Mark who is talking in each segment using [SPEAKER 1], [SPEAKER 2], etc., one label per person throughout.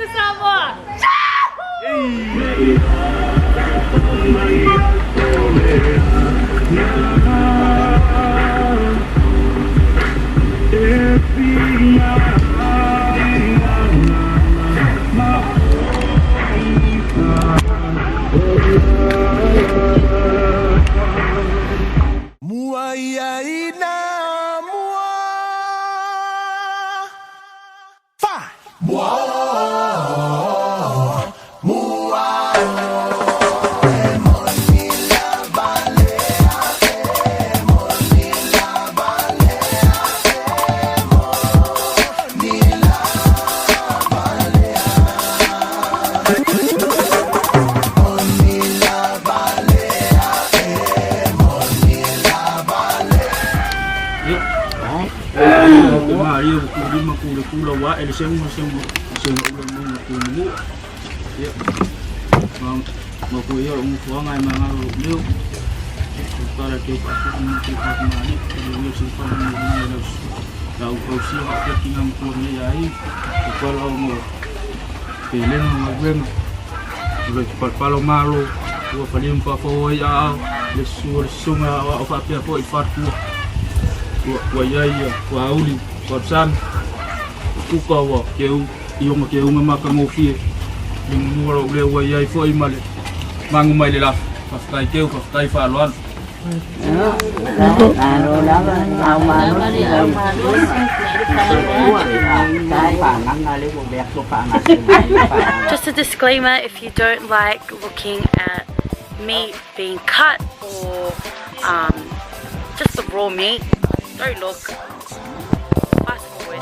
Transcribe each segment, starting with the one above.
[SPEAKER 1] to Samoa.
[SPEAKER 2] Mua ia ina mua. Fa! Mua o, mua o. E moni lava le a, e moni lava le a, e moni lava le a. Moni lava le a, e moni lava le
[SPEAKER 3] Maria ku lima ku le kula wa ele se uma se uma se uma ula mo na ku mu ia ma ma ku ia o fuanga e manga ro meu o para ke pa ku mu ku pa ma ni ku le se pa ni ni le la u ko si ha ke kinga ku ni ai o pala o mo pe le no ma o le palpalo malo ua falim pa fo ai a le su le sunga o fa pia fo i fa tua ua ua ia ia ua uli ua san kuka ua ke u i onga ke unga maka ngofie le mua ro le ua ia i fo i male mangu mai le la faafetai teu faafetai faaaloalo.
[SPEAKER 1] Just a disclaimer, if you don't like looking at meat being cut or just the raw meat, don't look. Fast forward.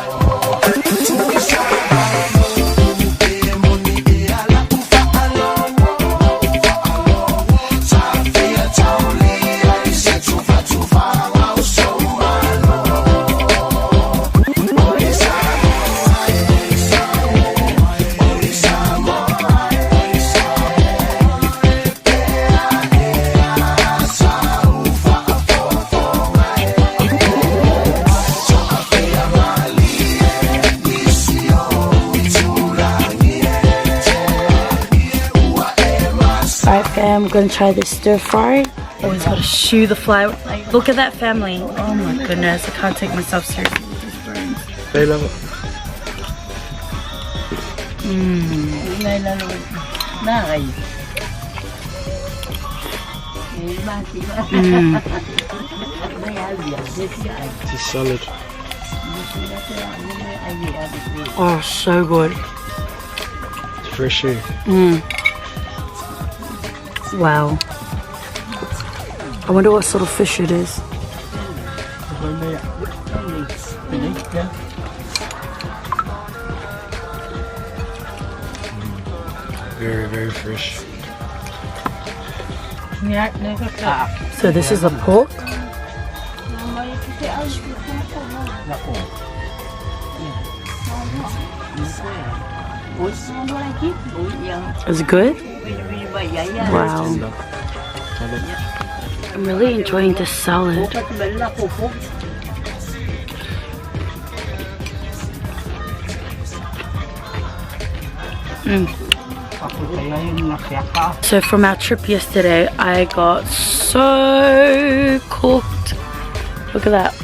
[SPEAKER 1] Alright fam, I'm gonna try this stir fry. Always gotta shoo the fly. Look at that family. Oh my goodness, I can't take myself seriously with these burns.
[SPEAKER 3] It's a salad.
[SPEAKER 1] Oh, so good.
[SPEAKER 3] It's fresh air.
[SPEAKER 1] Wow. I wonder what sort of fish it is.
[SPEAKER 3] Very, very fresh.
[SPEAKER 1] So this is a pork. Is it good? Wow. I'm really enjoying this salad. So from our trip yesterday, I got so cooked. Look at that,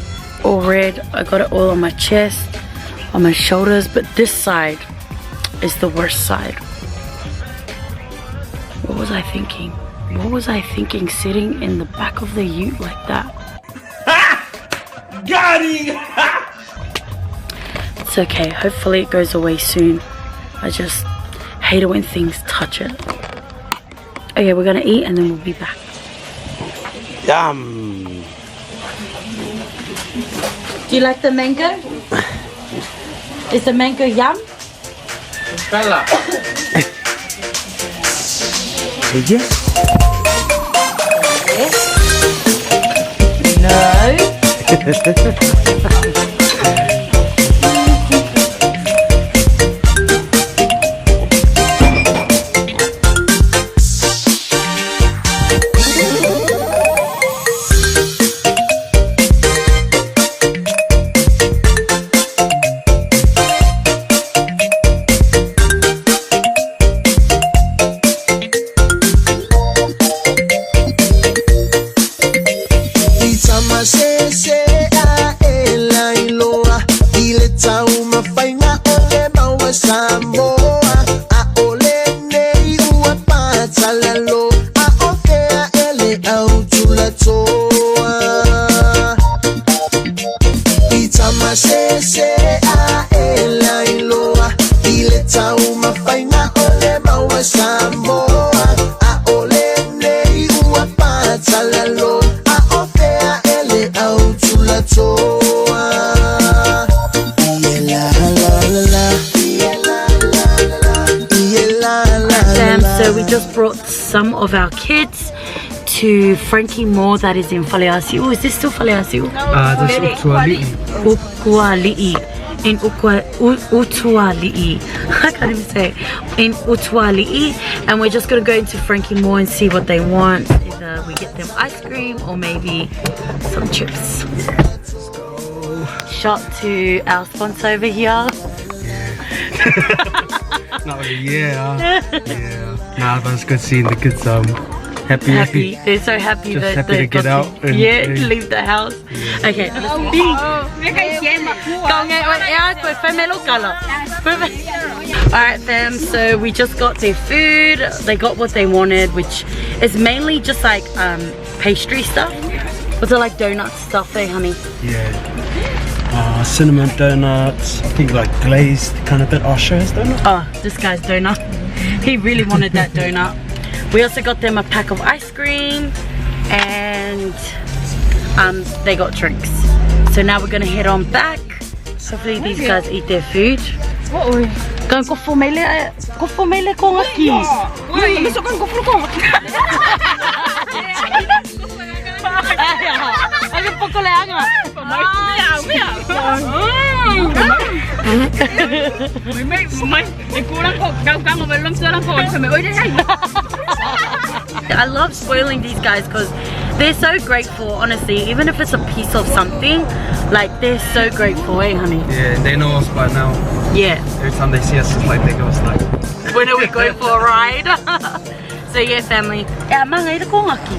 [SPEAKER 1] all red. I got it all on my chest, on my shoulders, but this side is the worst side. What was I thinking? What was I thinking sitting in the back of the ute like that?
[SPEAKER 2] Got him!
[SPEAKER 1] It's okay, hopefully it goes away soon. I just hate it when things touch it. Okay, we're gonna eat and then we'll be back.
[SPEAKER 2] Yum!
[SPEAKER 1] Do you like the mango? Is the mango yum?
[SPEAKER 3] Bella.
[SPEAKER 2] Yes.
[SPEAKER 1] No.
[SPEAKER 2] Samoa a o lenei ua patalalo a o fea e le au tulatoa i tamasese a e lailoa i le taumafaiga o le maua Samoa a o lenei ua patalalo a o fea e le au tulatoa ie la la la la ie la la la ie la la
[SPEAKER 1] Fam,
[SPEAKER 2] la
[SPEAKER 1] so we just brought some of our kids to Frankie Moore that is in Faleasiu. Is this still Faleasiu?
[SPEAKER 4] This Utuali'i.
[SPEAKER 1] Ukuali'i. In Utuali'i. I can't even say it. In Utuali'i. And we're just gonna go into Frankie Moore and see what they want. Either we get them ice cream or maybe some chips. Shot to our sponsor over here.
[SPEAKER 4] Not really, yeah. Yeah. Nah, but it's good seeing the kids happy,
[SPEAKER 1] Happy. They're so happy
[SPEAKER 4] Just
[SPEAKER 1] that
[SPEAKER 4] happy
[SPEAKER 1] they
[SPEAKER 4] to get
[SPEAKER 1] got
[SPEAKER 4] out and-
[SPEAKER 1] yeah,
[SPEAKER 4] and-
[SPEAKER 1] leave the house. Okay. Alright fam, so we just got their food. They got what they wanted, which is mainly just like pastry stuff. Was it like donut stuff, eh, honey?
[SPEAKER 4] Yeah. Cinnamon donuts, I think like glazed kind of bit. Oh, show his donut.
[SPEAKER 1] Oh, this guy's donut. He really wanted that donut. We also got them a pack of ice cream and they got drinks. So now we're gonna head on back. Hopefully these guys eat their food. Go for mele, go for mele ko ngaki. Ai poko le anga. I love spoiling these guys because they're so grateful, honestly. Even if it's a piece of something, like they're so grateful, eh, honey?
[SPEAKER 4] Yeah, they know us by now.
[SPEAKER 1] Yeah.
[SPEAKER 4] Every time they see us, it's like they give us like.
[SPEAKER 1] When are we going for a ride? So yeah, family. E a manga i ko ngaki.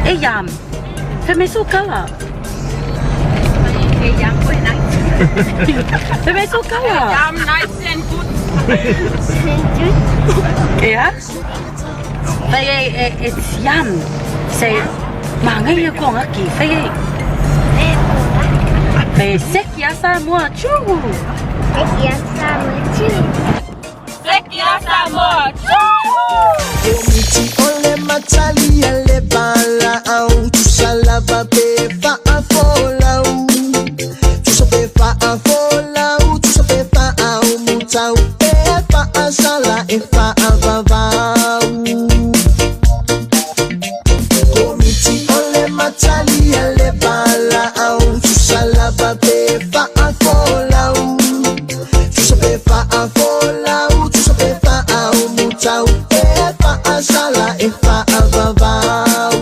[SPEAKER 1] E yam. Fe me so kala. Fe me so kala.
[SPEAKER 5] Yum, nice and good.
[SPEAKER 1] Yeah? But yeah, it's yum. Say, manga i ko ngaki. Fe Fe seki asa moa chu.
[SPEAKER 5] Seki asa mo.
[SPEAKER 2] Komiti o le matali a le bala au Tusa lava pe fa a folau Tusa pe fa a folau Tusa pe fa a umutau E fa a sala e fa a vavau Komiti o le matali a le bala au Tusa lava pe fa a folau Tusa pe fa a folau Tusa pe fa a umutau E fa a sala e fa a vavau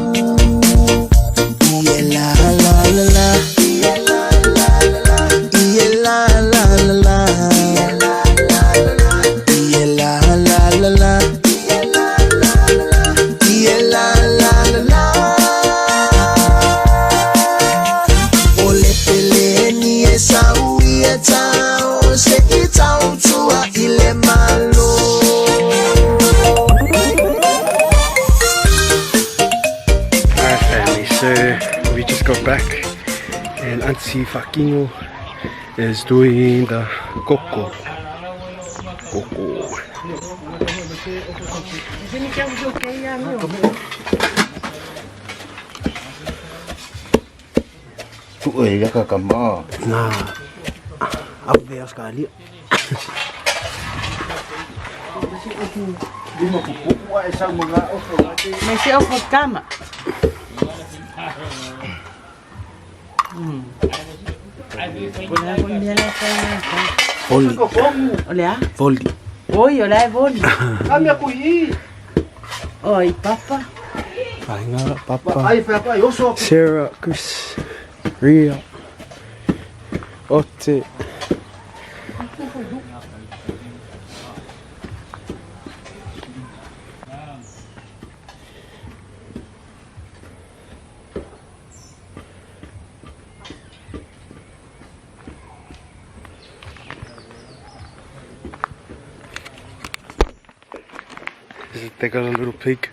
[SPEAKER 2] Ie la la la la Ie la la la la Ie la la la la Ie la la la la Ie la la la la O le pele ni e sau i e tau Se i tau tua i le malo.
[SPEAKER 4] Alright family, so we just got back and Auntie Fakino is doing the koko. Koko.
[SPEAKER 6] Tu'e ia ka ma.
[SPEAKER 4] Nā, au ve aska alia.
[SPEAKER 1] Me se o kama.
[SPEAKER 6] Voli.
[SPEAKER 1] Olha.
[SPEAKER 6] Voli.
[SPEAKER 1] Oi, olha é voli. Oi, papa.
[SPEAKER 4] Painga, Papa, Sarah, Chris, Ria, Ote. They got a little pig.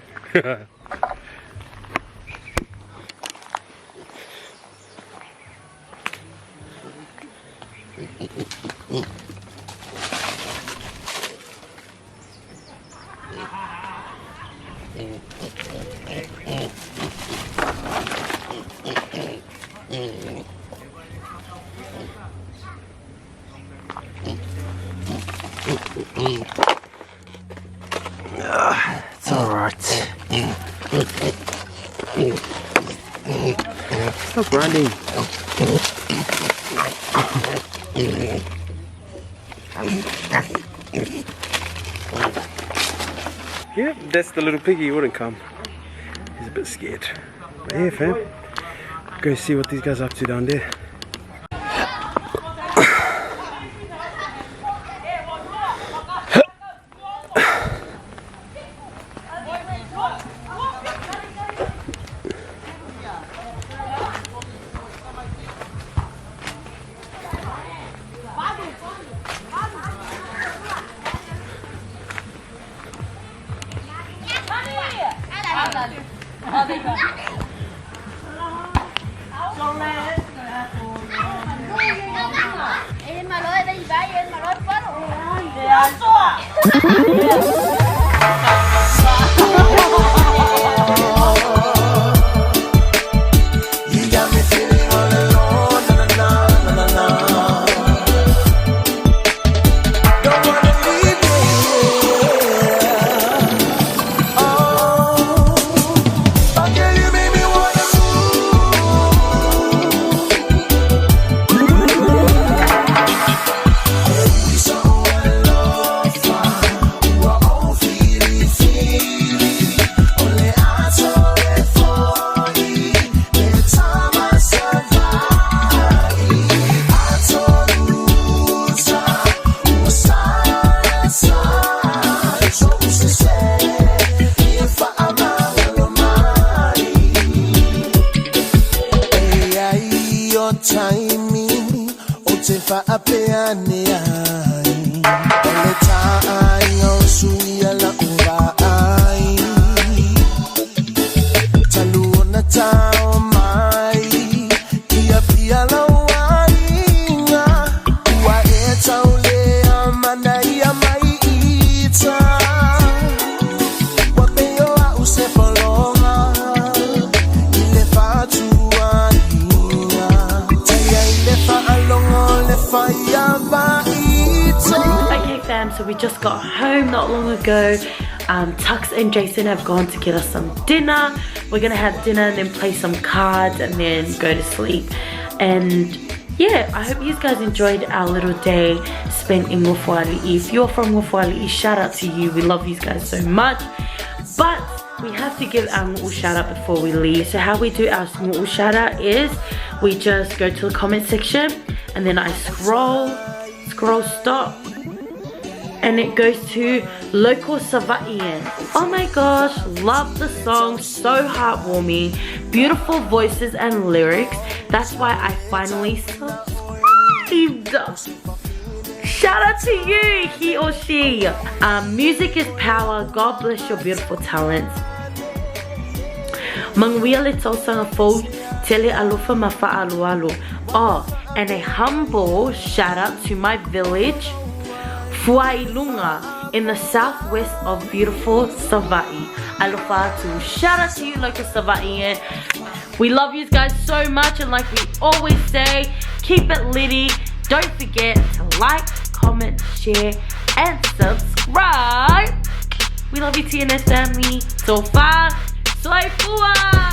[SPEAKER 4] It's alright. Stop running. Yep, that's the little piggy. He wouldn't come. He's a bit scared. But yeah, fam. Go see what these guys are up to down there.
[SPEAKER 2] You got me feeling all alone, na na na na na na. Don't wanna leave you here. Oh, but girl, you make me wanna move. So alofa, ua o fili fili, ole ato e foi, le tama savai, ato luta, ua sa sa, so usese, ia whaamangalo mai. E ai o taimi o te whaapea ne ai O le tāinga o sui ala o vaai Talu ona tao mai Kia pia lau aiga Ua e taulea mana ia mai ita Ua pei o au se fologa i le faatuaiga Taia i le faalogo le faia vaita
[SPEAKER 1] Okay fam, so we just got home not long ago. Tux and Jason have gone to get us some dinner. We're gonna have dinner and then play some cards and then go to sleep. And yeah, I hope you guys enjoyed our little day spent in Nofoalii. If you're from Nofoalii, shout out to you. We love you guys so much. But we have to give our little shout out before we leave. So how we do our little shout out is we just go to the comment section and then I scroll, scroll stop, and it goes to local Savaiian. Oh my gosh, love the song, so heartwarming, beautiful voices and lyrics. That's why I finally subscribed. Shout out to you, he or she. Music is power. God bless your beautiful talents. Manuia le tausaga fou, tele alofa ma faaaloalo. Oh, and a humble shout out to my village, Fuailunga, in the southwest of beautiful Savaii. Alofa atu. Shout out to you, local Savaiian. We love you guys so much, and like we always say, keep it litty. Don't forget to like, comment, share, and subscribe. We love you, TNS family. So far, soifua!